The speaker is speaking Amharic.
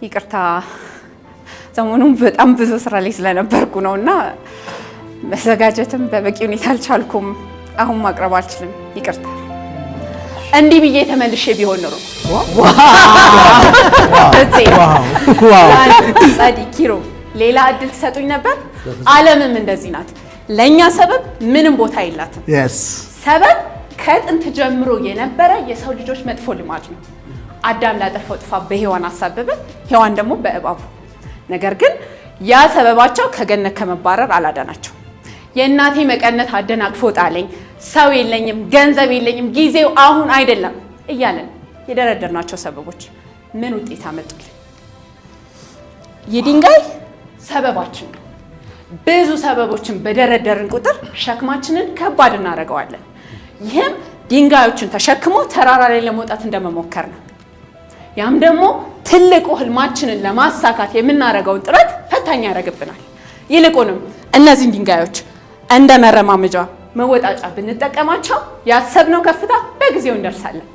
ይቅርታ፣ ሰሞኑን በጣም ብዙ ስራ ላይ ስለነበርኩ ነው እና መዘጋጀትም በበቂ ሁኔታ አልቻልኩም። አሁን ማቅረብ አልችልም፣ ይቅርታ። እንዲህ ብዬ ተመልሼ ቢሆን ኖሮ ጸዲ፣ ኪሮ ሌላ እድል ትሰጡኝ ነበር። ዓለምም እንደዚህ ናት። ለእኛ ሰበብ ምንም ቦታ የላትም። ሰበብ ከጥንት ጀምሮ የነበረ የሰው ልጆች መጥፎ ልማድ ነው። አዳም ላጠፋው ጥፋት በሔዋን አሳበበ፣ ሔዋን ደግሞ በእባቡ። ነገር ግን ያ ሰበባቸው ከገነት ከመባረር አላዳናቸው። የእናቴ መቀነት አደናቅፎ ጣለኝ፣ ሰው የለኝም፣ ገንዘብ የለኝም፣ ጊዜው አሁን አይደለም እያለን የደረደርናቸው ሰበቦች ምን ውጤት አመጡልን? ይህ ድንጋይ ሰበባችን ነው። ብዙ ሰበቦችን በደረደርን ቁጥር ሸክማችንን ከባድ እናደርገዋለን። ይህም ድንጋዮችን ተሸክሞ ተራራ ላይ ለመውጣት እንደመሞከር ነው። ያም ደግሞ ትልቁ ህልማችንን ለማሳካት የምናደርገውን ጥረት ፈታኝ ያደርግብናል። ይልቁንም እነዚህን ድንጋዮች እንደ መረማመጃ መወጣጫ ብንጠቀማቸው ያሰብነው ከፍታ በጊዜው እንደርሳለን።